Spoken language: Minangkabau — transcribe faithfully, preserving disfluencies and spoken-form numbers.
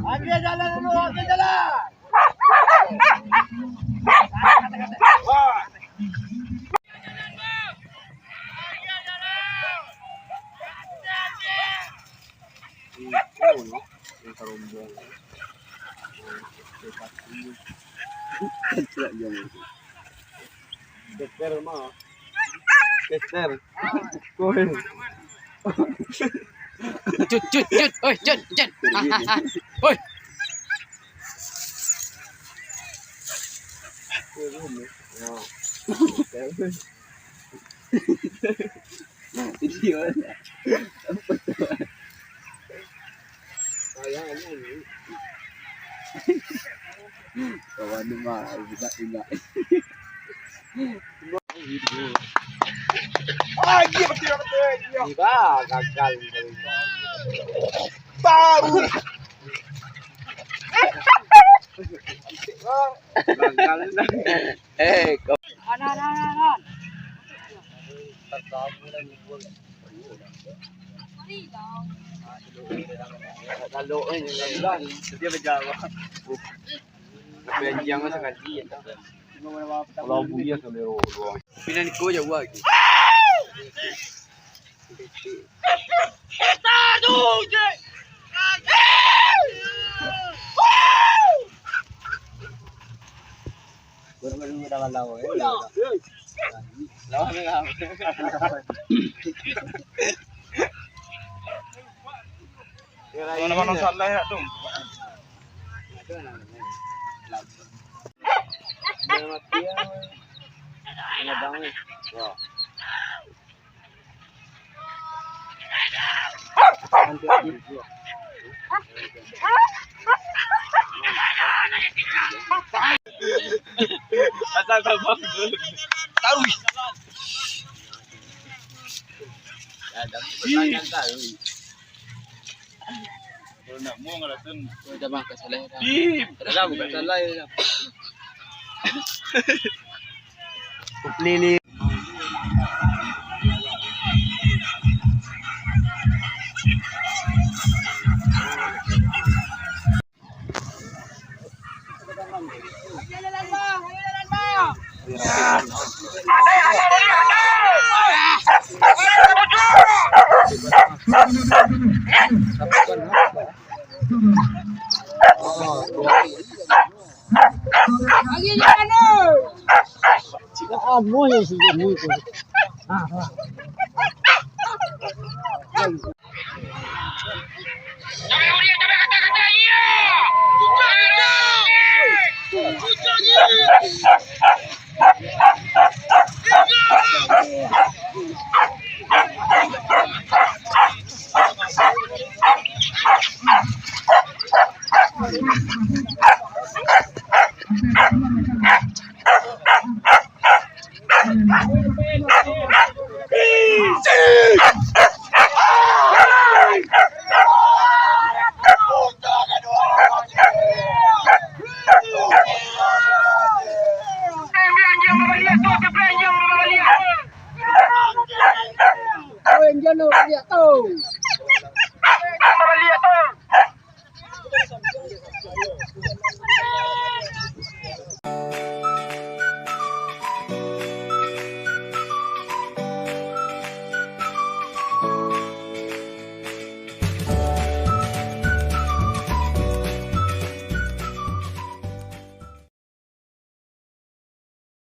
Ambil jalan dulu, ambil jalan. Iko no, nan karombong. Kecil aja. Kester mah. Kester. Koi. Cut, cut, cut. Oi, cut, cut. Ah, ah, ah. Oi. Nah, itu dia. Apa tu? Kawan ni mah, budak ingat. Iba gagal. Baru. Gagal. Eh, kau. Anan, anan, anan. Kalau, eh, dia berjalan. Tapi anjing sakali. Kalau buya kamera doang. Pinang ko jauah lagi. Baru-baru dalam lawa, eh. Lawa, lawa. Mana-mana salah ya, Tung. Asal tabang tu. Taruih. Ih. Kalau nak muang langsung. Udah, Bang, tak salah, Bang. Ih. Tak salah, bukan salah, ya, Bang. Lili. Kau yang jano baliak tu.